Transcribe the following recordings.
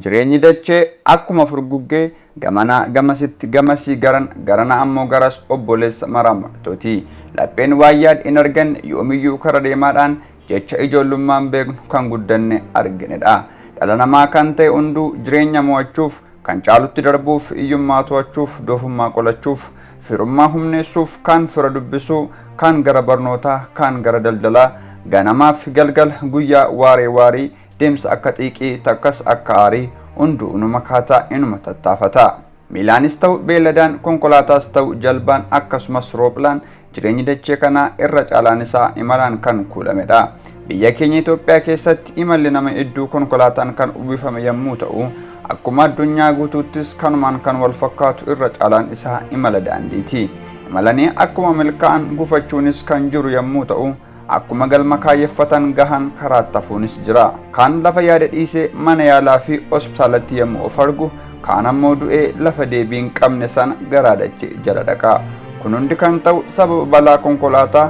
Jireenyi dachee akkuma furguggee gamanaa gamasitti, gamasii garan, garana ammoo garas obboleessa maraamartooti. Lapheen waan yaad hin arganne yoomiyyuu kara deemaadhaan jecha ijoollummaan beeknu kan guddanne arginedha. Dhala namaa kan ta'e hunduu jireenya mo'achuuf, kan caalutti darbuuf, hiyyummaa to'achuuf, doofummaa qolachuuf, firummaa humneessuuf, kaan fira dubbisuu, kaan gara barnootaa, kaan gara daldalaa, ganamaaf galgala, guyyaa waaree waarii, deemsa akka xiiqii takkas akka aarii hunduu inuma kaataa inuma tattaafata. Miilaanis ta'u beelladaan, konkolaataas ta'u jalbaan, akkasumas roophilaan jireenyi dachee kanaa irra caalaan isaa imalaan kan kuulamedha. Biyya keenya Itoophiyaa keessatti imalli nama hedduu konkolaataan kan uwwifame yommuu ta'u, akkuma addunyaa guutuuttis kanumaan kan wal fakkaatu irra caalaan isaa imala daandiiti. Imalanii akkuma milkaa'an gufachuunis kan jiru yommuu ta'u, akkuma galma kaayyeffatan gahan karaatti hafuunis jira. Kaan lafa yaada dhiisee mana yaalaa fi hospitaalatti yommuu of argu, kaan ammoo du'ee lafa deebii hin qabne sana garaa dachee jala dhaqa. Kun hundi kan ta'u sababa balaa konkolaataa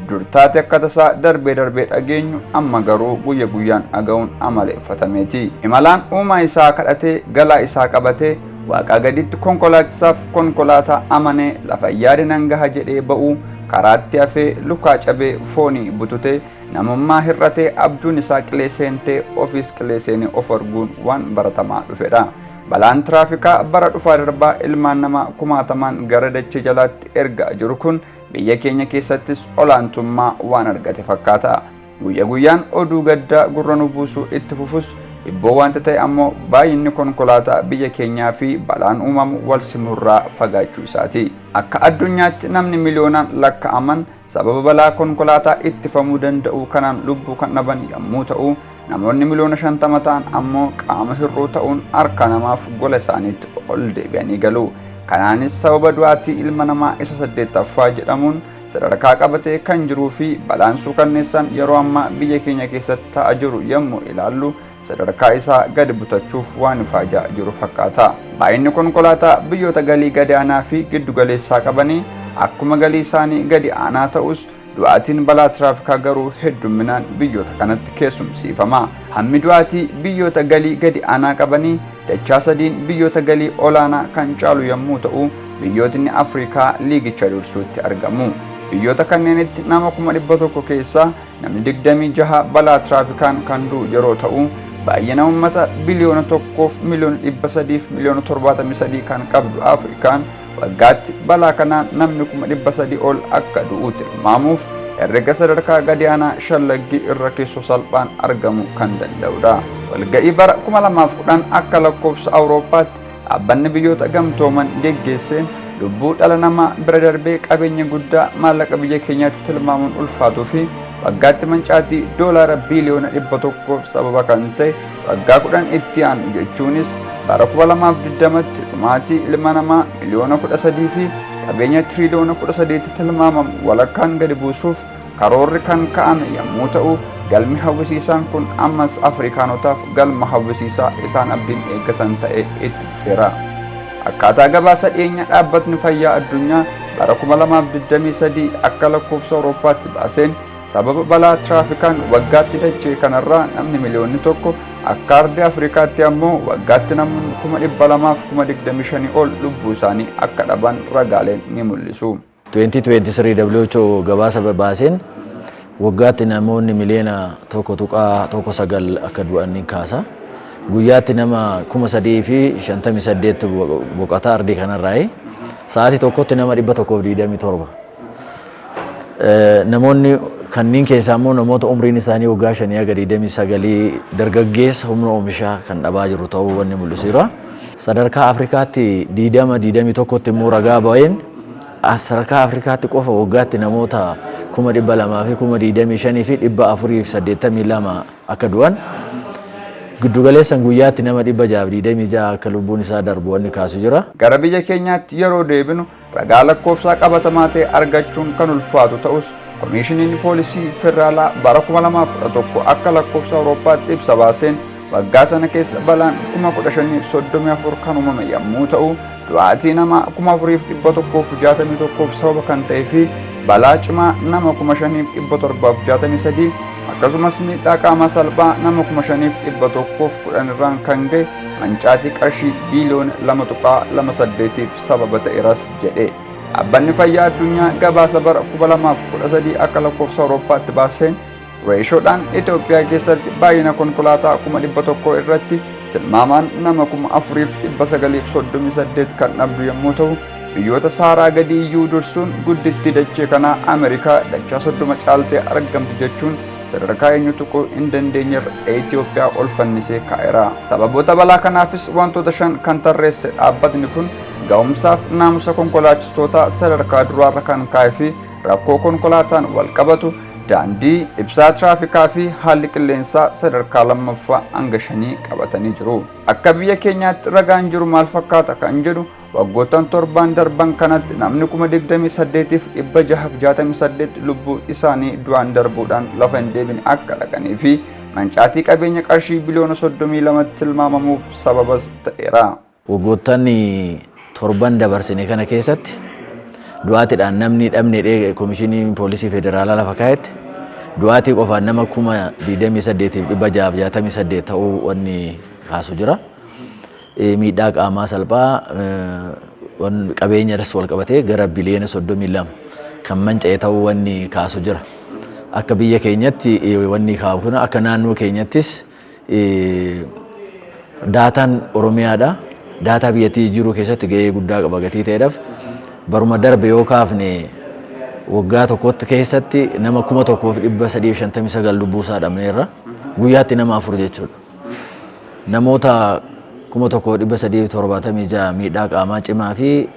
dur taate akka tasaa darbee darbee dhageenyu amma garuu guyya guyyaan dhaga'uun amaleeffatameeti. Imalaan uumaa isaa kadhatee galaa isaa qabatee waaqaa gaditti konkolaachisaaf konkolaataa amanee lafa yaade nan gaha jedhee ba'uu karaatti hafee lukaa cabee foonii bututee namummaa hir'atee abjuun isaa qilee seentee ofiis qilee seenee of arguun waan baratamaa dhufedha. Balaan tiraafikaa bara dhufaa darbaa ilmaan namaa kumaatamaan gara dachee jalaatti ergaa jiru kun biyya keenya keessattis olaantummaa waan argate fakkaata. Guyya guyyaan oduu gaddaa gurra nu buusuu itti fufus dhibboo wanta ta'e ammoo baay'inni konkolaataa biyya keenyaa fi balaan uumamu wal simurraa fagaachuu isaati. Akka addunyaatti namni miliyoonaan lakka'aman sababa balaa konkolaataa ittifamuu danda'u kanaan lubbuu kan dhaban yommuu ta'u, namoonni miliyoona 50 ta'an ammoo qaama hir'uu ta'uun harka namaaf gola isaaniitti ol deebi'anii galu. Kanaanis sababa du'aatii ilma namaa isa 8ffaa jedhamuun sadarkaa qabatee kan jiruu fi balaan suukanneessaan yeroo ammaa biyya keenya keessatti ta'aa jiru yommuu ilaallu sadarkaa isaa gadi butachuuf waan ifaajaa jiru fakkaata. Baay'inni konkolaataa biyyoota galii gadi aanaa fi giddu galeessaa qabanii akkuma galii isaanii gadi aanaa ta'us du'aatiin balaa tiraafikaa garuu heddumminaan biyyoota kanatti keessumsiifama. Hammi du'aatii biyyoota galii gadi aanaa qabanii dachaa sadiin biyyoota galii olaanaa kan caalu yommuu ta'u, biyyootni Afrikaa liigicha dursuutti argamu. Biyyoota kanneenitti nama 100,000 keessaa namni 26 balaa tiraafikaan kan du'u yeroo ta'u, baay'ina uummata biliyoona 1f miliyoona 300f miliyoona 73 kan qabdu Afrikaan waggaatti balaa kanaan namni 300,000 ol akka du'u tilmaamuuf herrega sadarkaa gadi aanaa shallaggii irra keessoo salphaan argamuu kan danda'udha. Walga'ii bara 2010 akka lakkoofsa Awurooppaatti dhaabbanni biyyoota gamtooman geggeesseen lubbuu dhala namaa bira darbee qabeenya guddaa maallaqa biyya keenyaatti tilmaamuun ulfaatuu fi waggaatti mancaatii doolaara biiliyoona 100f sababa kan ta'e waggaa 10 itti aanu jechuunis bara 2020tti dhumaatii ilma namaa miliyoona 13 fi qabeenya tiriiliyoona 13tti tilmaamamu walakkaan gadi buusuuf karoorri kan ka'ame yommuu ta'u, galmi hawwisiisaan kun ammas Afrikaanotaaf galma hawwisiisaa isaan abdiin eeggatan ta'ee itti fufeera. Akkaataa gabaasa dhiyeenya dhaabbatni fayyaa addunyaa bara 2023 akka lakkoofsa Awurooppaatti baaseen sababa balaa tiraafikaan waggaatti dachee kanarraa namni miliyoonni 1 akka ardii Afrikaatti ammoo waggaatti namoonni 225,000 ol lubbuu isaanii akka dhaban ragaaleen ni mul'isu. 2023 WHO gabaasa baaseen waggaatti namoonni miliyoona 1.19 akka du'an ni kaasa. Guyyaatti nama 3,058 boqota ardii kanarraayi. Sa'aatii tokkotti nama 127. Namoonni kanneen keessaa immoo namoota umriin isaanii waggaa 5 haga 29 dargaggeessa humna oomishaa kan dhabaa jiru ta'uu wanni mul'isuudha. Sadarkaa Afrikaatti 20 21tti immoo ragaa ba'een Sadarkaa Afrikaatti qofa waggaatti namoota 225,482 akka du'an, giddugaleessan guyyaatti nama 626 akka lubbuun isaa darbu wanni kaasu jira. Gara biyya keenyaatti yeroo deebinu, ragaa lakkoofsaa qabatamaa ta'e argachuun kan ulfaatu ta'us, Komishiiniin Poolisii Federaalaa bara 2011 akka lakkoofsa Awurooppaatti ibsa baaseen waggaa sana keessa balaan 15,034 kan uumame yommuu ta'u, du'aatii namaa 4,161 sababa kan ta'ee fi balaa cimaa nama 5,763, akkasumas miidhaa qaamaa salphaa nama 5,110 irraan kan ga'e mancaatii qarshii biiliyoona 2.28 sababa ta'eeras jedhe. Dhaabbanni Fayyaa Addunyaa gabaasa bara 2013 akka lakkoofsa Awurooppaatti baaseen reeshoodhaan Itoophiyaa keessatti baay'ina konkolaataa 100,000 irratti tilmaamaan nama 4,938 kan dhabdu yommuu ta'u, biyyoota Saaraa gadii iyyuu dursuun guddittii dachee kanaa Ameerikaa dachaa 30 caaltee argamti jechuun sadarkaa eenyu tuquu hin dandeenyerra Itoophiyaa ol fannisee kaa'eera. Sababoota balaa kanaafis wantoota shan kan tarreesse dhaabbatni kun, ga'umsaaf naamusa konkolaachistootaa sadarkaa duraarra kan kaa'e fi rakkoo konkolaataan wal qabatu, daandii, ibsaa tiraafikaa fi haalli qilleensaa sadarkaa lammaffaa hanga shanii qabatanii jiru. Akka biyya keenyaatti ragaan jiru maal fakkaata kan jedhu, waggoottan 7n darban kanatti namni 28,668 lubbuu isaanii du'aan darbuudhaan lafa hin deebine akka dhaqanii fi mancaatii qabeenya qarshii biliyoona 32 tilmaamamuuf sababas ta'eera. Waggoottan 7n dabarsine kana keessatti du'aatiidhaan namni dhabne Komishinii Poolisii Federaalaa lafa kaa'etti du'aatii qofaan nama 28,668 ta'uu wanni kaasu jira. Miidhaa qaamaa salphaa, qabeenyas wal qabatee gara biliyoona 32 kan manca'e ta'uu wanni kaasu jira. Akka biyya keenyatti wanni kaa'u kun, akka naannoo keenyattis daataan Oromiyaadha. Daataa biyyattii jijjiiruu keessatti gahee guddaa qaba gatii ta'eedhaaf, baruma darbe yoo kaafne waggaa tokkotti keessatti nama 1,359 lubbuusaa dhabneerra. Guyyaatti nama afur jechuudha. Namoota 1,376 miidhaa qaamaa cimaa fi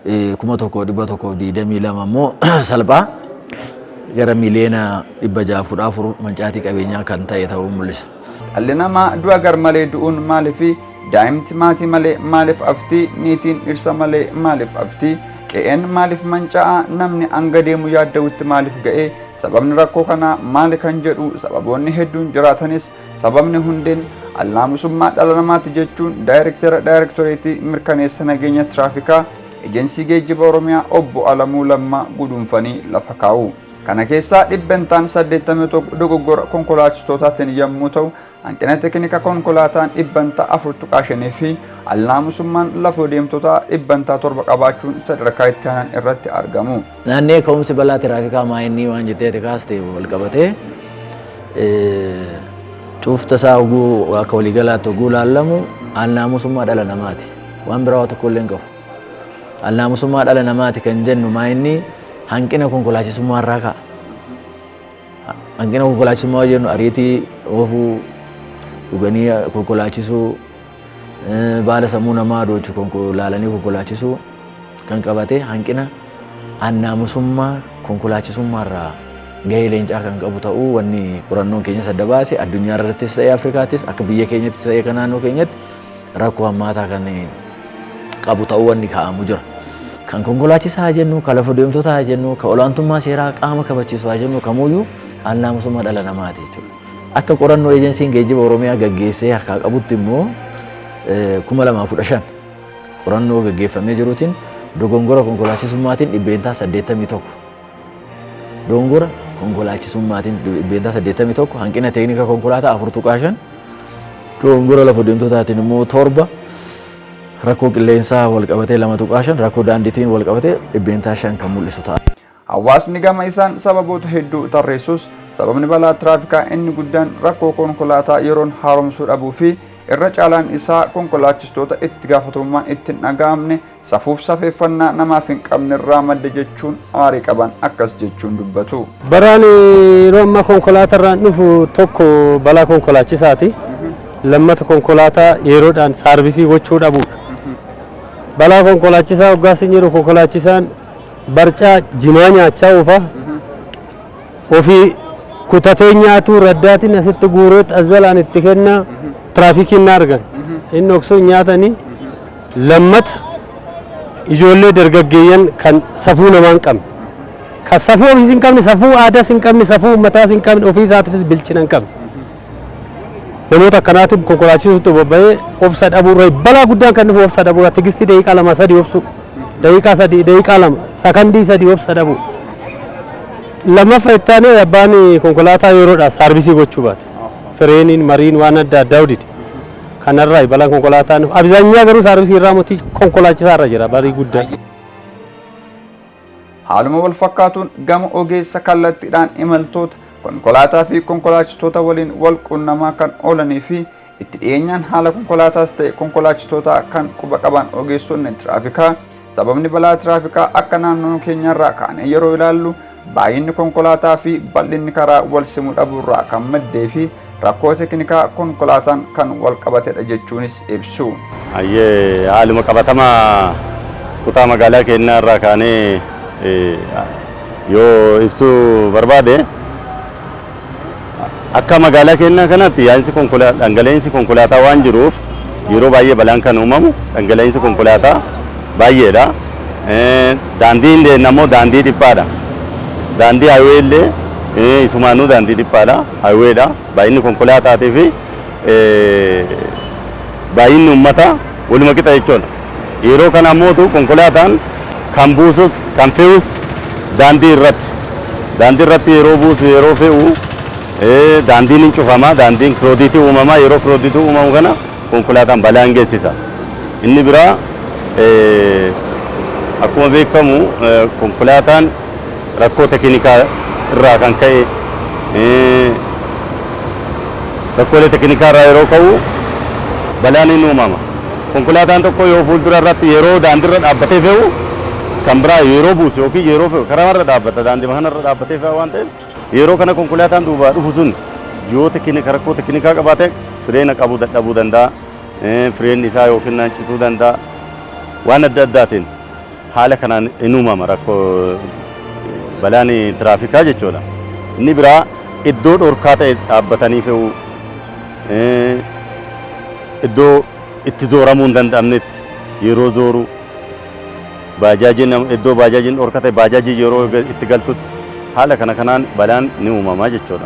1,122 immoo salphaa, gara miliyoona 614 mancaatii qabeenyaa kan ta'e ta'uu mul'isa. Dhalli namaa du'a garmalee du'uun maaliifi? Daa'imti maatii malee maaliif afti? Niitiin dhirsa malee maaliif afti? Qe'een maaliif manca'a? Namni hanga deemu yaadda'utti maaliif ga'e? Sababni rakkoo kanaa maali kan jedhu, sababoonni hedduun jiraatanis sababni hundeen alnaamusummaa dhala namaati jechuun daayirektera daayirektoreetii mirkaneessa nageenya tiraafikaa Ejensii Geejjiba Oromiyaa Obbo Alamuu Lammaa guduunfanii lafa kaa'u. Kana keessaa dhibbentaan 81 dogoggora konkolaachistootatiin yommuu ta'u, hanqina tekinika konkolaataan dhibbantaa 4.5 fi alnaamusummaan lafoo deemtotaa dhibbantaa 7 qabaachuun sadarkaa itti aanan irratti argamu. Naannee ka'umsi balaa tiraafikaa maa inni waan jettee kaaste wal qabatee, cuufta isaa oguu akka waliigalaatti oguu laallamu alnaamusummaa dhala namaati. Waan biraa waa tokko illee hin qabu. Alnaamusummaa dhala namaati kan jennu maa inni hanqina konkolaachisummaa irraa ka'a. Hanqina konkolaachisummaa jennu ariitii oofuu, dhuganii konkolaachisuu, baala sammuu namaa doochu laalanii konkolaachisuu kan qabate, hanqina annaamusummaa konkolaachisummaa irraa gahee leencaa kan qabu ta'uu wanni qorannoon keenya sadda baase, addunyaa irrattis ta'ee Afrikaattis, akka biyya keenyattis ta'ee akka naannoo keenyatti rakkoo hammaataa kan qabu ta'uu wanni kaa'amu jira. Kan konkolaachisaa haa jennu, kan lafa deemtotaa haa jennu, kan olaantummaa seeraa qaama kabachiisu haa jennu, kamuyyuu alnaamusummaa dhala namaati jechuudha. Akka qorannoo Ejensiin Geejjiba Oromiyaa gaggeessee harkaa qabutti immoo, 2015 qorannoo gaggeeffamee jiruutiin dogongora konkolaachisummaatiin 81%, dogongora konkolaachisummaatiin 81%, hanqina teeknika konkolaataa 4.5, dogongora lafa deemtotaatiin immoo 7, rakkoo qilleensaa wal qabatee 2.5, rakkoo daandiitiin wal qabatee 5% kan mul'isu ta'a. Hawaasni gama isaan sababoota hedduu tarreessus, sababni balaa tiraafikaa inni guddaan rakkoo konkolaataa yeroon haaromsuu dhabuu fi irra caalaan isaa konkolaachistoota itti gaafatamummaan itti hin dhaga'amne, safuuf safeeffannaa namaaf hin qabne irraa madda jechuun aarii qaban akkas jechuun dubbatu. Baraan yeroo ammaa konkolaataa irraan dhufu tokko balaa konkolaachisaati. Lammata konkolaataa yeroodhaan saarbisii gochuu dhabuudha. Balaa konkolaachisaa hoggaa sin jedhu, konkolaachisaan Barcaa jimaa nyaachaa oofa. Ofii kutatee nyaatu raddaatiin asitti guuree xazzalaan itti kenna, tiraafikiin na argan. Inni oksuu nyaatanii. Lammata, ijoollee dargaggeeyyan kan safuu namaa hin qabne. Kan safuu ofiis hin qabne, safuu aadaas hin qabne, safuu uummataas hin qabne, ofii isaatiifis bilchina hin qabne. Namoota akkanaatiif konkolaachisuutti bobba'ee obsa dhabuurra balaa guddaan kan dhufu obsa dhabuurra, tigistii daqiiqaa 2 3 obsu, daqiiqaa 3, daqiiqaa 2, sakandii 3 obsa dhabu. Lammaffaa, itti aanee abbaan konkolaataa yeroodhaan saarbisii gochuu baate. Fireeniin mariin waan adda addaa hodite. Kanarraa balaan konkolaataa dhufu. Abizanyaa garuu saarbisii irraa mootii konkolaachisaa irra jira barii guddaa. Haaluma wal fakkaatuun gama ogeessa kallattiidhaan imaltoota konkolaataa fi konkolaachistoota waliin wal qunnamaa kan oolanii fi itti dhiyeenyaan haala konkolaataas ta'e konkolaachistootaa kan quba qaban ogeessonni tiraafikaa, sababni balaa tiraafikaa akka naannoo keenyarraa kaanee yeroo ilaallu baay'inni konkolaataa fi bal'inni karaa wal simuu dhabuurraa kan maddee fi rakkoo teeknikaa konkolaataan kan wal qabatedha jechuunis ibsu. Ayyee, haaluma qabatama kutaa magaalaa keenyaa irraa kaanee yoo ibsuu barbaade, akka magaalaa keenyaa kanatti yaa'insi konkolaataa, dhangala'insi konkolaataa waan jiruuf yeroo baay'ee balaan kan uumamu dhangala'insi konkolaataa baay'eedha. Daandiin ammoo daandii dhiphaadha. Daandii highway illee isumaanuu daandii dhiphaadha. Highwayidha. Baay'inni konkolaataatii fi baay'inni uummataa waluma qixa jechuudha. Yeroo kana ammootu konkolaataan kan buusus kan fe'us daandii irratti. Daandii irratti yeroo buusu, yeroo fe'u, daandiin hin cufama, daandiin crowdiitii uumama, yeroo crowdiitii uumamu kana konkolaataan balaa hin geessisa. Inni biraa, akkuma beekamu konkolaataan rakkoo teknikaa irraa kan ka'e, rakkoolee teknikaa irraa yeroo ka'u balaan hin uumama. Konkolaataan tokko yoo fuuldura irratti yeroo daandiirra dhaabbatee fe'u, kan biraa yeroo buusu yookiin yeroo fe'u karaarra dhaabbata, daandii kanarra dhaabbatee fe'a waan ta'eef, yeroo kana konkolaataan duubaa dhufu sun yoo teknika rakkoo teknikaa qabaate fireena qabuu dadhabuu danda'a. Fireenni isaa yookiin cituu danda'a. Waan adda addaatiin haala kanaan hin uumama rakkoo balaan tiraafikaa jechuudha. Inni biraa iddoo dhorkaa ta'e dhaabbatanii fe'uu, iddoo itti zooramuu hin danda'amnetti yeroo zooru, baajaajiin iddoo baajaajiin dhorkaa ta'e baajaajiin yeroo itti galtutti haala kana kanaan balaan ni uumama jechuudha.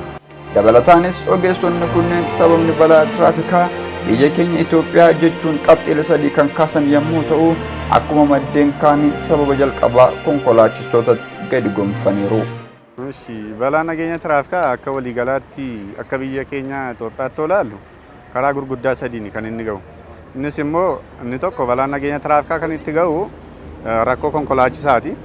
Dabalataanis ogeessonni kunneen sababni balaa tiraafikaa biyya keenya Itoophiyaa jechuun qabxiilee sadii kan kaasan yommuu ta'u, akkuma maddeen kaanii sababa jalqabaa konkolaachistootatti gadi gonfaniiru. Balaa nageenya tiraafikaa akka waliigalaatti akka biyya keenya Itoophiyaatti ilaallu karaa gurguddaa sadiin kan inni ga'u. Innis immoo inni tokko balaan nageenya tiraafikaa kan itti ga'u rakkoo konkolaachisaati.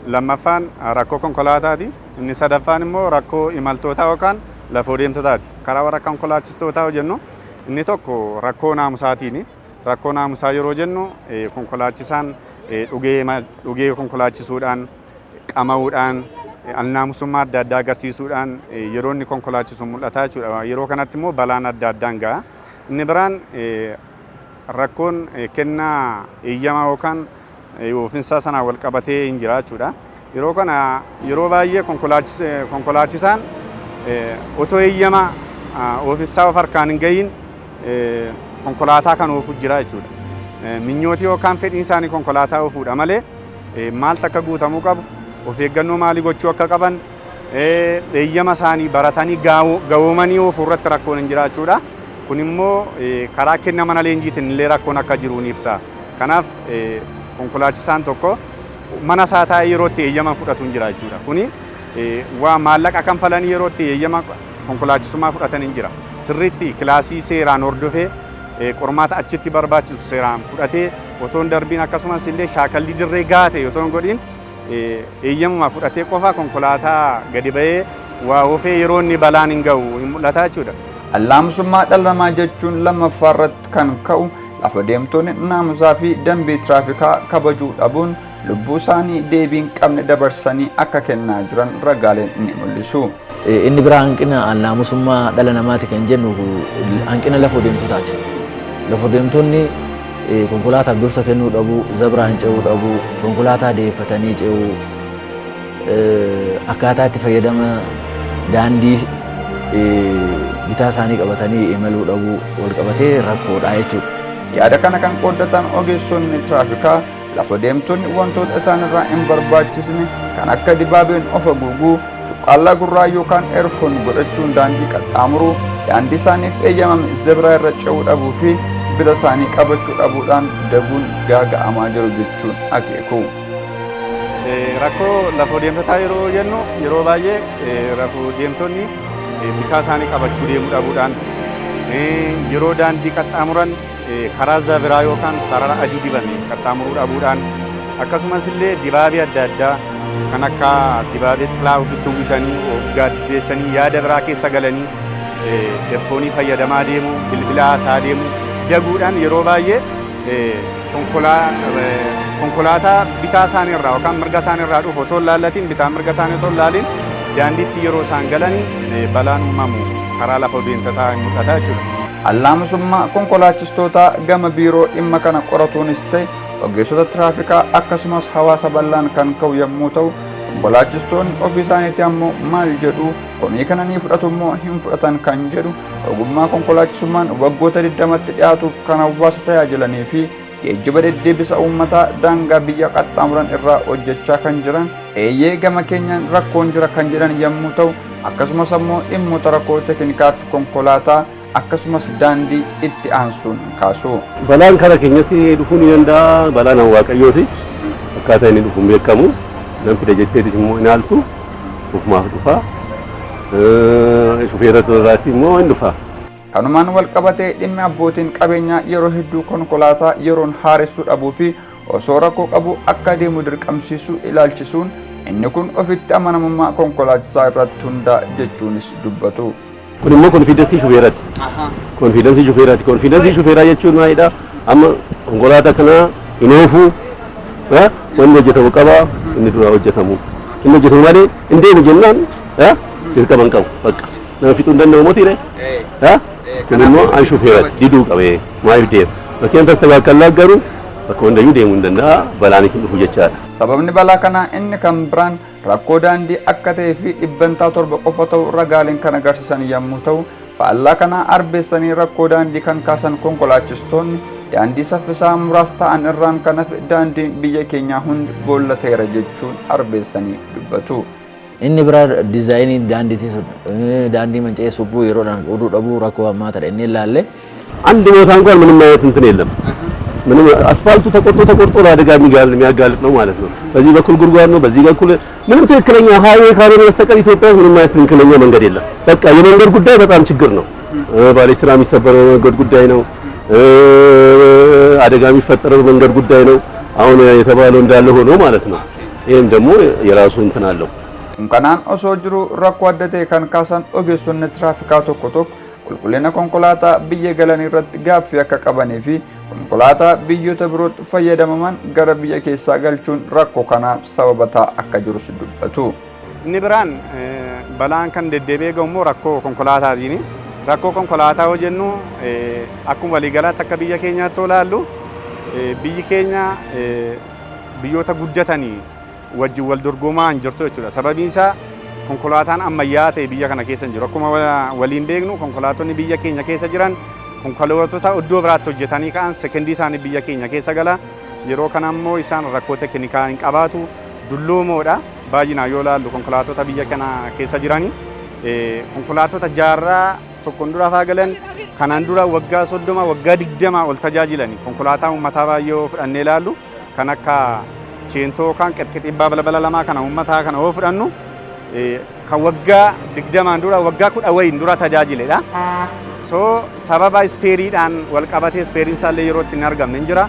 Lammaffaan rakkoo konkolaataati. Inni sadaffaan immoo rakkoo imaltootaa yookaan lafoo deemtotaati. Karaa warra konkolaachistootaa yoo jennu, inni tokko rakkoo naamusaatiini. Rakkoo naamusaa yeroo jennu konkolaachisaan dhugee konkolaachisuudhaan, qama'uudhaan, alnaamusummaa adda addaa agarsiisuudhaan yeroo inni konkolaachisu mul'ata jechuudha. Yeroo kanatti immoo balaan adda addaan ga'a. Inni biraan rakkoon kennaa eeyyamaa yookaan oofinsaa sanaan wal qabatee hin jira jechuudha. Yeroo kana yeroo baay'ee konkolaachisaan otoo eeyyama oofinsaa of harkaan hin gahiin konkolaataa kan oofu jira jechuudha. Minyootii yookaan fedhiin isaanii konkolaataa oofuudha malee maaltu akka guutamuu qabu, of eeggannoo maalii gochuu akka qaban, eeyyama isaanii baratanii gahoomanii oofuu irratti rakkoon hin jira jechuudha. Kun immoo karaa kenna mana leenjiitiin illee rakkoon akka jiru ni ibsa. Kanaaf konkolaachisaan tokko mana isaa taa'ee yeroo itti eeyyama fudhatu hin jira jechuudha. Kuni waa maallaqa kanfalanii yeroo itti eeyyama konkolaachisummaa fudhatan hin jira. Sirriitti kilaasii seeraan hordofee, qormaata achitti barbaachisu seeraan fudhatee otoo hin darbiin, akkasumas illee shaakallii dirree gahaa ta'e otoo hin godhin eeyyamuma fudhatee qofa konkolaataa gadi ba'ee waa oofee yeroo inni balaan hin ga'u hin mul'ata jechuudha. Alnaamusummaa dhala namaa jechuun lammaffaa irratti kan ka'u lafa deemtonni naamusaa fi dambii tiraafikaa kabajuu dhabuun lubbuu isaanii deebii hin qabne dabarsanii akka kennaa jiran ragaaleen ni mul'isu. Inni biraa hanqina naamusummaa dhala namaati kan jennu hanqina lafa deemtotaati. Lafa deemtonni Konkolaataaf dursa kennuu dhabuu, zabraan ce'uu dhabuu, konkolaataa deeffatanii ce'uu, akkaataa itti fayyadama daandii bitaa isaanii qabatanii imaluu dhabuu wal qabatee rakkoodha jechuudha. Yaada kana kan qooddatan ogeessonni tiraafikaa lafa deemtonni wantoota isaanirraa hin barbaachisne kan akka dibaabeen of haguuguu, cuqqaallaa gurraa yookaan earphone godhachuun daandii qaxxaamuruu, daandii isaaniif eeyyamame zebraa irra ce'uu dhabuu fi bita isaanii qabachuu dhabuudhaan daguun gaaga'amaa jiru jechuun akeeku. Rakkoo lafa deemtotaa yeroo jennu, yeroo baay'ee lafa deemtonni bitaa isaanii qabachuu deemuu dhabuudhaan, yeroo daandii qaxxaamuran karaa zabiraa yookaan sarara adii dibame qaxxaamuruu dhabuudhaan, akkasumas illee dibaabee adda addaa kan akka dibaabee xilaa ofitti uwwisanii of gaaddeessanii yaada biraa keessa galanii earphone fayyadamaa deemu, bilbila haasaa deemu daguudhaan yeroo baay'ee konkolaataa bitaa isaanii irraa yookaan mirga isaanii irraa dhufu otoo hin laallatiin, bitaa mirga isaanii otoo hin laalin daandiitti yeroo isaan galanii balaan uumamu karaa lafa deemtotaa hin mul'ata jechuudha. Allaamusummaa konkolaachistootaa gama biiroo dhimma kana qoratuunis ta'e ogeessota tiraafikaa akkasumas hawaasa bal'aan kan ka'u yommuu ta'u, konkolaachistoonni ofii isaaniitti ammoo maal jedhu, komii kana ni fudhatu immoo hin fudhatan kan jedhu, ogummaa konkolaachisummaan waggoota 20tti dhiyaatuuf kan hawaasa tajaajilanii fi geejjiba deddeebisa uummataa daangaa biyya qaxxaamuran irraa hojjechaa kan jiran, eeyyee, gama keenyaan rakkoon jira kan jedhan yommuu ta'u, akkasumas ammoo dhimmoota rakkoo teeknikaa fi konkolaataa akkasumas daandii itti aansuun kaasu. Balaan kara keenyas dhufuu ni danda'a. Balaan Waaqayyooti. Akkaataa inni dhufu hin beekamu. Nan fida jetteetis immoo hin haaltu. Ofumaaf dhufa. Shufeera irraas immoo hin dhufa. Kanumaan wal qabatee dhimmi abbootiin qabeenyaa yeroo hedduu konkolaataa yeroon haaressuu dhabuu fi osoo rakkoo qabu akka deemu dirqamsiisuu ilaalchisuun, inni kun ofitti amanamummaa konkolaachisaa irratti hundaa'a jechuunis dubbatu. Kun immoo confidence shufeeraati. Confidence shufeeraati. Confidence shufeeraa jechuun maalidha? Amma konkolaataa kana hin oofuu, wanni hojjetamu qaba, inni dura hojjetamu. Inni hojjetamu malee hin deemu jennaan dirqama hin qabu. Bakka nama fixuu hin danda'u mootiire. Kun immoo an shufeeraati diduu qabee maaliif deema? Makiinaan tasagaakallaa garuu bakka hundayyuu deemuu hin danda'a, balaanis hin dhufu jechaadha. Sababni balaa kanaa inni kan biraan rakkoo daandii akka ta'ee fi 7% qofa ta'u ragaaleen kan agarsiisan yommuu ta'u, faallaa kanaa arbeessanii rakkoo daandii kan kaasan konkolaachistoonni daandii saffisaa muraasa ta'an irraan kan hafe daandiin biyya keenyaa hundi boolla ta'eera jechuun arbeessanii dubbatu. Inni biraa diizaayinii daandiitii sun daandii manca'ee suphuu yeroodhaan qooduu dhabuu rakkoo hammaa ta'e inni ilaalle. አንድ ቦታ እንኳን ምንም አይነት እንትን የለም። ምንም አስፋልቱ ተቆርጦ ተቆርጦ ለአደጋ የሚያጋልጥ ነው ማለት ነው። በዚህ በኩል ጉድጓድ ነው፣ በዚህ በኩል ምንም ትክክለኛ highway ካልሆነ በስተቀር ኢትዮጵያ ውስጥ ምንም አይነት ትክክለኛ መንገድ የለም። በቃ የመንገድ ጉዳይ በጣም ችግር ነው። ባሌስትራ የሚሰበረው የመንገድ ጉዳይ ነው። አደጋ የሚፈጠረው መንገድ ጉዳይ ነው። አሁን የተባለው እንዳለ ሆኖ ማለት ነው። ይሄም ደግሞ የራሱ እንትን አለው። Kun kanaan osoo jiru rakkoo adda ta'e kan kaasan ogeessonni tiraafikaa tokko tokko qulqullina konkolaataa biyya galan irratti gaaffii akka qabanii fi konkolaataa biyyoota birootti fayyadamaman gara biyya keessaa galchuun rakkoo kanaaf sababa ta'aa akka jirus dubbatu. Inni biraan balaan kan deddeebi'ee gahu immoo rakkoo konkolaataatiini. Rakkoo konkolaataa yoo jennu, akkuma waliigalaatti akka biyya keenyaatti yoo ilaallu, biyyi keenya biyyoota guddatanii wajjin wal dorgomaa hin jirtu jechuudha. Sababiin isaa konkolaataan ammayyaa ta'e biyya kana keessa hin jiru. Akkuma waliin beeknu, konkolaattonni biyya keenya keessa jiran konkolaattota iddoo biraatti hojjetanii ka'an sekendii isaanii biyya keenya keessa gala. Yeroo kana immoo isaan rakkoo teknikaa hin qabaatu. Dulloomoodha. Baay'inaan yoo ilaallu konkolaattota biyya kana keessa jiranii konkolaattota jaarraa tokkoon dura faa galan, kanaan dura waggaa 30, waggaa 20 ol tajaajilani. Konkolaataa uummataa baay'ee yoo fudhannee ilaallu, kan akka cheentoo yookaan qexqexibbaa balbala lamaa kana uummataa kana yoo fudhannu, kan waggaa 20n dura, waggaa 10 wayiin dura tajaajiledha. So sababa ispeeriidhaan wal qabatee ispeeriin isaallee yeroo itti hin argamne hin jira.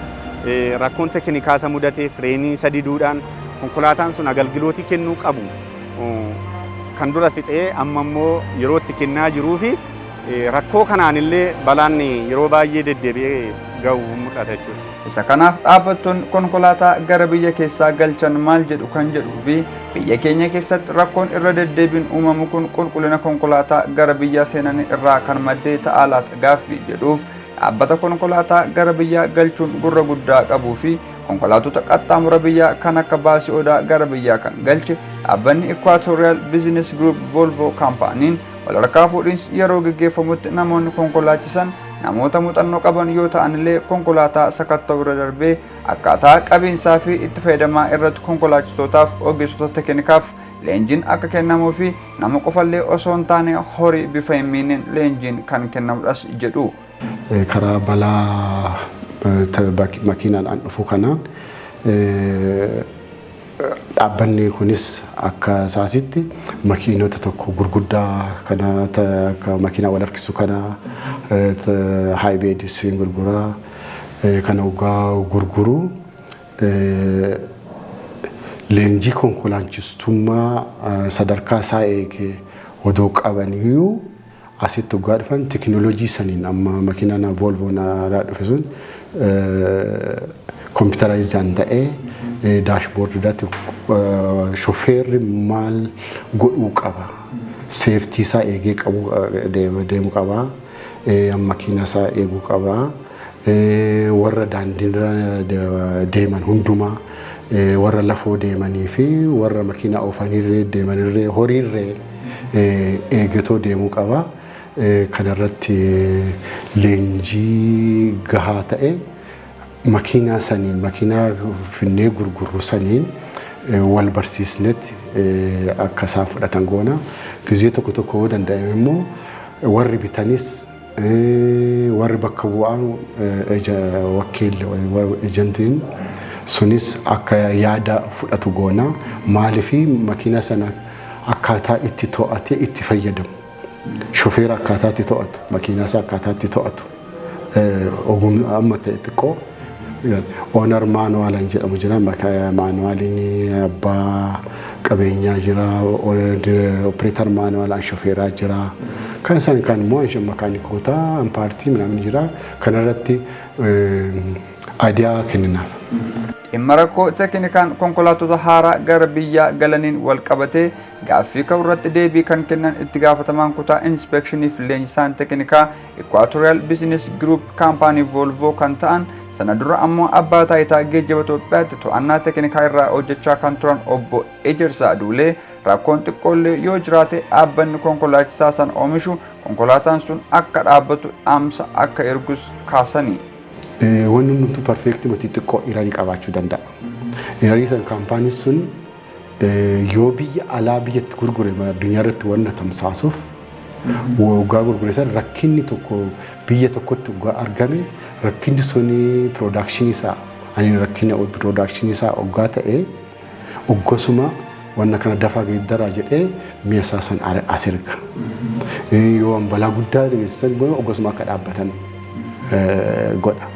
Rakkoon teknikaa isa mudatee fireenii isa diduudhaan konkolaataan sun agalgilootii kennuu qabu kan dura fixee amma immoo yeroo itti kennaa jiruu fi rakkoo kanaan illee balaan yeroo baay'ee deddeebi'ee gahu mul'ata jechuudha. Isa kanaaf dhaabbattoonni konkolaataa gara biyya keessaa galchan maal jedhu kan jedhuu fi biyya keenya keessatti rakkoon irra deddeebiin uumamu kun qulqullina konkolaataa gara biyyaa seenanii irraa kan maddee ta'aa laata gaaffii jedhuuf Dhaabbata konkolaataa gara biyyaa galchuun gurra guddaa qabuu fi konkolaattota qaxxaamura biyyaa kan akka baasii odaa gara biyyaa kan galche dhaabbanni Equatorial Business Group Volvo Kaampaaniin walharkaa fuudhinsi yeroo gaggeeffamutti namoonni konkolaachisan namoota muuxannoo qaban yoo ta'anillee konkolaataa sakatta'uu irra darbee akkaataa qabiinsaa fi itti fayyadamaa irratti konkolaachistootaaf ogeessota tekinikaaf leenjiin akka kennamuu fi nama qofallee osoo hin taane horii bifa hin miineen leenjiin kan kennamudhas jedhu. Karaa balaa makiinaadhaan dhufu kanaan dhaabbanni kunis akka isaatitti makiinota tokko gurguddaa kana akka makiinaa wal harkisu kana high bed gurguraa kana waggaa gurguru leenjii konkolaachistummaa sadarkaa isaa eege odoo qabaniyyuu asitti waggaa dhufan teekinooloojii saniin amma makiinaan Volvoon dhufe sun computerized ta'ee dashboardiidhaatti shofeerri maal godhuu qaba, safety isaa eegee qabu deemuu qaba, makiina isaa eeguu qaba, warra daandiirra deeman hundumaa, warra lafoo deemanii fi warra makiinaa oofanirree deemanirree horiirree eegatoo deemuu qaba. Kanarratti leenjii gahaa ta'e makiinaa saniin, makiinaa finnee gurgurru saniin wal barsiisnetti akka isaan fudhatan goona. Gizee tokko tokko yoo danda'ame immoo warri bitanis warri bakka bu'aan wakiil ejantiin sunis akka yaada fudhatu goona. Maaliif makiinaa sana akkaataa itti to'atee itti fayyadamu. Shofeera akkaataa itti to'atu, makiinaa isaa akkaataa itti to'atu. Ogummaa amma ta'e xiqqoo owner manualan jedhamu jira. Manualiin abbaa qabeenyaa jira. Operator manualaan shofeeraa jira. Kan isaan kan immoo makaanikoota paartii ምናምን jira. Kanarratti idea kenninaaf. Dhimma rakkoo teeknikaan konkolaattota haaraa gara biyyaa galaniin wal qabatee gaaffii ka'u irratti deebii kan kennan itti gaafatamaan kutaa inspeekshinii fi leenjisaan teeknikaa Equatorial Business Group kaampaanii Volvo kan ta'an, sana dura ammoo abbaa taayitaa geejjiba Itoophiyaatti to'annaa teeknikaa irraa hojjechaa kan turan obbo Ejersaa Duulee, rakkoon xiqqoollee yoo jiraate dhaabbanni konkolaachisaa san oomishu konkolaataan sun akka dhaabbatu dhaamsa akka ergus kaasanii. Wanni hundumtuu perfect miti, xiqqoo errorii qabaachuu danda'a. Errorii san kaampaaniin sun yoo biyya alaa biyyatti gurgure addunyaa irratti wanna tamsaasuuf waggaa gurgure san rakkinni tokko biyya tokkotti waggaa argame, rakkinni suni productionii isaa ani rakkina productionii isaa waggaa ta'e oggasuma wanna kana dafaa geeddaraa jedhee mi'a isaa san as erga. Yoo balaa guddaa geessisan oggasuma akka dhaabbatan godha.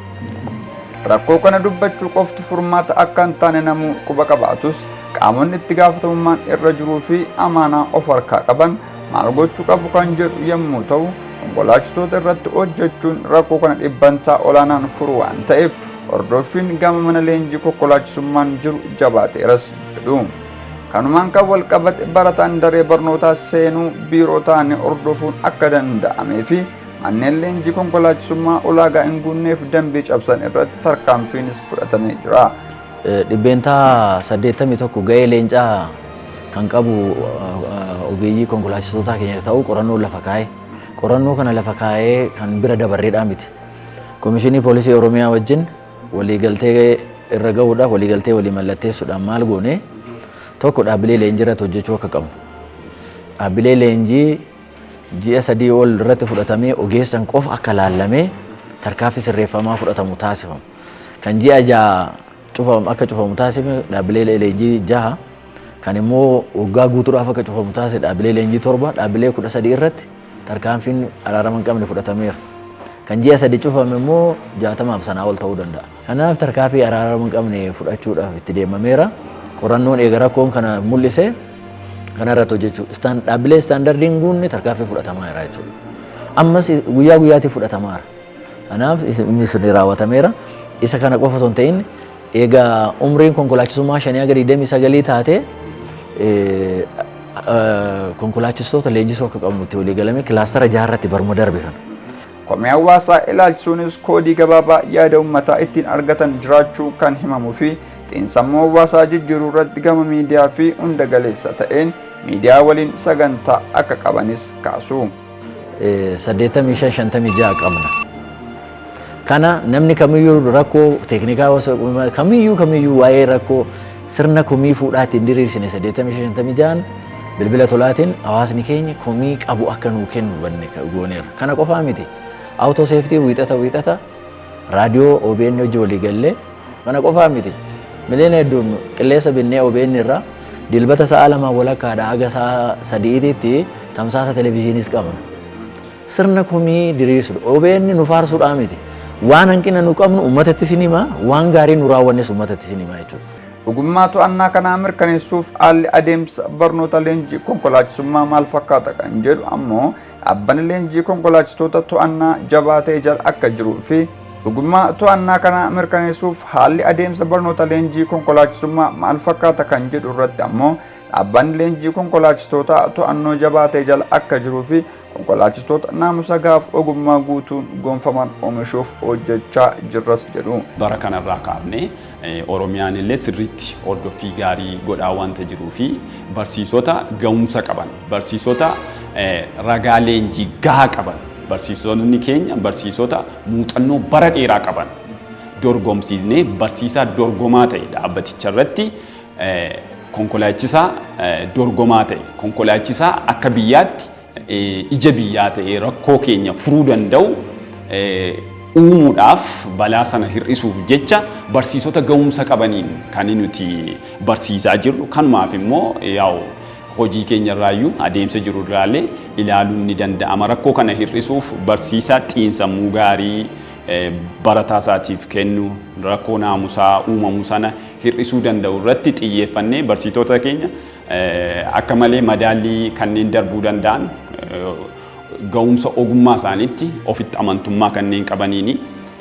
Rakkoo kana dubbachuu qofti furmaata akka hin taane namuu quba qabaatus, qaamonni itti gaafatamummaan irra jiruu fi amaanaa of harkaa qaban maal gochuu qabu kan jedhu yommuu ta'u, konkolaachistoota irratti hojjechuun rakkoo kana dhibbantaa olaanaan furu waan ta'eef hordoffiin gama mana leenjii konkolaachisummaan jiru jabaateeras jedhu. Kanumaan kan wal qabate barataan daree barnootaa seenuu biiroo ta'anii hordofuun akka danda'amee fi manneen leenjii konkolaachisummaa ulaagaa hin guunneef dambii cabsan irratti tarkaanfiinis fudhatamee jira. 81% ga'ee leencaa kan qabu ogeeyyii konkolaachistootaa keenya ta'uu qorannoo lafa kaa'ee, qorannoo kana lafa kaa'ee kan bira dabarreedhaa miti. Komishinii Poolisii Oromiyaa wajjin waliigaltee irra gahuudhaaf, waliigaltee walii mallatteessuudhaan maal goone? Tokko, dhaabbilee leenjii irratti hojjechuu akka qabnu. Dhaabbilee leenjii ji'a 3 ol irratti fudhatamee ogeessan qofa akka laallamee tarkaanfii sirreeffamaa fudhatamu taasifamu. Kan ji'a 6 cufamu akka cufamu taasifame dhaabbilee leenjii jaha, kan immoo waggaa guutuudhaaf akka cufamu taasise dhaabbilee leenjii torba, dhaabbilee 13 irratti tarkaanfiin araarama hin qabne fudhatameera. Kan ji'a 3 cufame immoo 60f sanaa ol ta'uu danda'a. Kanaaf tarkaanfii araarama hin qabne fudhachuudhaaf itti deemameera. Qorannoon eega rakkoon kana mul'ise kana irratti hojjechuu. Dhaabbilee standardii hin guunne tarkaanfii fudhatamaa jira jechuudha. Ammas guyyaa guyyaatti fudhatamaa jira. Kanaaf inni sun raawwatameera. Isa kana qofa osoo hin ta'in, egaa umriin konkolaachisummaa 5 haga 29 taate konkolaachistoota leenjisuu akka qabnu itti walii galame cluster jaarratti baruma darbe kana. Komii hawaasaa ilaalchisuunis koodii gabaabaa yaada uummataa ittiin argatan jiraachuu kan himamuu fi xiinsammuu hawaasaa jijjiiruu irratti gama miidiyaa fi hunda galeessa ta'een miidiyaa waliin sagantaa akka qabanis kaasu. 85 56 qabna. Kana namni kamiyyuu rakkoo teeknikaa kamiyyuu waa'ee rakkoo sirna komii fuudhaatiin diriirsine 85 56 bilbila tolaatiin hawaasni keenya komii qabu akka nuu kennu banne gooneerra. Kana qofaa miti. Auto safety wiixata wiixata raadiyoo OBN hojii walii gallee kana qofaa miti. Miliyoona hedduun qilleensa binnee OBN irraa Dilbata sa'a 2 walakkaadha haga sa'a 3tti tamsaasa televizyiiniis qabna. Sirna komii diriirsudha. OBN nu faarsuudhaa miti. Waan hanqina nu qabnu uummatatti sin hima, waan gaarii nu raawwannes uummatatti sin hima jechuudha. Dhugummaa to'annaa kanaa mirkaneessuuf haalli adeemsa barnoota leenjii konkolaachisummaa maal fakkaata kan jedhu ammoo dhaabbanni leenjii konkolaachistoota to'annaa jabaa ta'e jala akka jiruu fi dhugummaa to'annaa kanaa mirkaneessuuf haalli adeemsa barnoota leenjii konkolaachisummaa maal fakkaata kan jedhu irratti ammoo dhaabbanni leenjii konkolaachistoota to'annoo jabaa ta'e jala akka jiruu fi konkolaachistoota naamusa gaaf ogummaa guutuun gonfaman oomishuuf hojjechaa jirras jedhu. Bara kanarraa kaafnee Oromiyaan illee sirriitti hordoffii gaarii godhaa wanta jiruu fi barsiisota ga'umsa qaban, barsiisota ragaa leenjii gahaa qaban, barsiisonni keenya barsiisota muuxannoo bara dheeraa qaban dorgomsiisnee barsiisaa dorgomaa ta'e dhaabbaticha irratti konkolaachisaa dorgomaa ta'e, konkolaachisaa akka biyyaatti ija biyyaa ta'ee rakkoo keenya furuu danda'u uumuudhaaf, balaa sana hir'isuuf jecha barsiisota ga'umsa qabaniin kan nuti barsiisaa jirru. Kanumaaf immoo yaa'u hojii keenya irraayyuu adeemsa jiru irraallee ilaaluun ni danda'ama. Rakkoo kana hir'isuuf barsiisaa xiinsammuu gaarii barataa isaatiif kennu, rakkoo naamusaa uumamu sana hir'isuu danda'u irratti xiyyeeffannee barsiisota keenya akka malee madaallii kanneen darbuu danda'an, ga'umsa ogummaa isaaniitti ofitti amantummaa kanneen qabaniini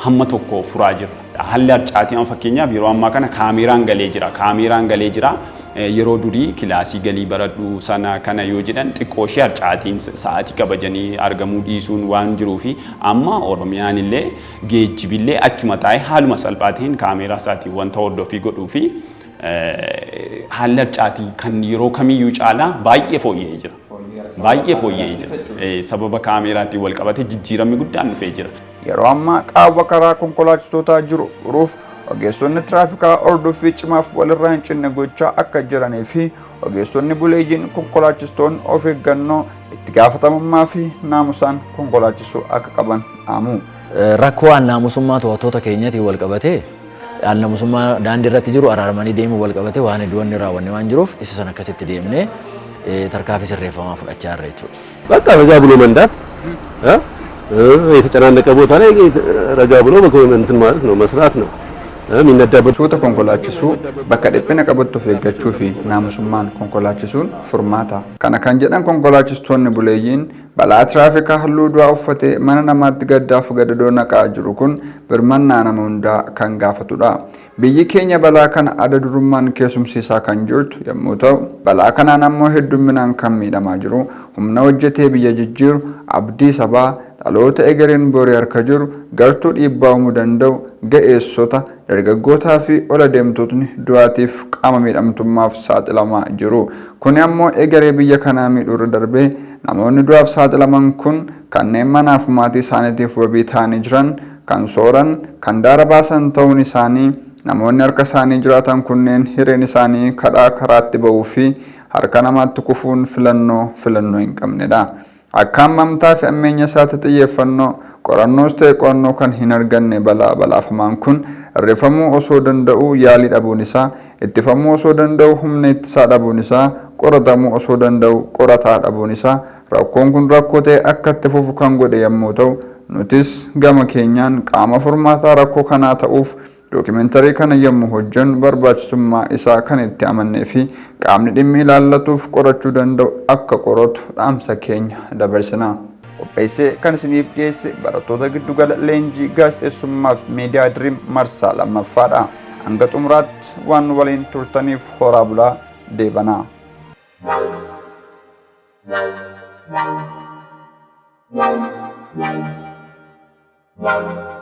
hamma tokko furaa jirra. Haalli harcaatii amma fakkeenyaaf yeroo ammaa kana kaameeraan galee jira. Kaameeraan galee jira. Yeroo durii kilaasii galii baradhu sana kana yoo jedhan xiqqoo ishee harcaatiin sa'aatii kabajanii argamuu dhiisuun waan jiruu fi amma Oromiyaan illee geejjibillee achuma taa'ee haaluma salphaa ta'een kaameeraa isaatiin wanta hordoffii godhuu fi haalli harcaatii kan yeroo kamiyyuu caalaa baay'ee fooyya'ee jira. Baay'ee fooyya'ee jira. Sababa kaameeraatiin wal qabatee jijjiiramni guddaan dhufee jira. Yeroo ammaa qaawwa karaa konkolaachistootaa jiru furuuf ogeessonni tiraafikaa hordoffii cimaaf walirraa hin cinne gochaa akka jiranii fi ogeessonni buleeyyiin konkolaachistoonni of eeggannoo, itti gaafatamummaa fi naamusaan konkolaachisuu akka qaban dhaamu. Rakkoo naamusummaa to'attoota keenyatiin wal qabatee, naamusummaa daandii irratti jiru araaramanii deemuu wal qabatee waan hedduu wanni raawwanne waan jiruuf isa sana akkasitti deemnee tarkaanfii sirreeffamaa fudhachaa jirra jechuudha. በቃ ረጋ ብሎ መንዳት፣ የተጨናነቀ ቦታ ላይ ረጋ ብሎ እንትን ማለት ነው፣ መስራት ነው የሚነዳበት። Suuta konkolaachisuu, bakka dhiphina qabutti of eeggachuu fi naamusummaan konkolaachisuun furmaata. Kana kan jedhan konkolaachistoonni buleeyyiin balaa tiraafikaa halluu du'aa uffatee mana namaatti gaddaaf gadadoo naqaa jiru kun birmannaa nama hundaa kan gaafatudha. Biyyi keenya balaa kana adda durummaan keessumsiisaa kan jirtu yommuu ta'u, balaa kanaan ammoo heddumminaan kan miidhamaa jiru humna hojjetee biyya jijjiiru, abdii sabaa, dhaloota egereen borii harka jiru, gartuu dhiibbaa uumuu danda'u, ga'eessota, dargaggootaa fi ol adeemtotni du'aatiif qaama miidhamtummaaf saaxilamaa jiru. Kuni ammoo egeree biyya kanaa miidhuu irra darbee namoonni du'aaf saaxilaman kun kanneen manaaf maatii isaaniitiif wabii ta'anii jiran, kan sooran, kan daara baasan ta'uun isaanii namoonni harka isaanii jiraatan kunneen hireen isaanii kadhaa karaatti ba'uu fi harka namaatti kufuun filannoo hin qabnedha. Akka hammamtaa fi ammeenya isaatti xiyyeeffannoo qorannoos ta'e qo'annoo kan hin arganne balaa balaafamaan kun hir'ifamuu osoo danda'u yaalii dhabuun isaa, ittifamuu osoo danda'u humna ittisaa dhabuun isaa, qoratamuu osoo danda'u qorataa dhabuun isaa rakkoon kun rakkoo ta'e akka itti fufu kan godhe yommuu ta'u, nutis gama keenyaan qaama furmaataa rakkoo kanaa ta'uuf dookimentarii kana yommuu hojjennu barbaachisummaa isaa kan itti amannee fi qaamni dhimmi ilaallatuuf qorachuu danda'u akka qoratu dhaamsa keenya dabarsina. Qopheessee kan isiniif dhiyeesse barattoota giddugala leenjii gaazexeessummaaf miidiyaa Diriim marsaa lammaffaadha. Hanga xumuraatti waan nu waliin turtaniif horaa bulaa, deebanaa. Wow.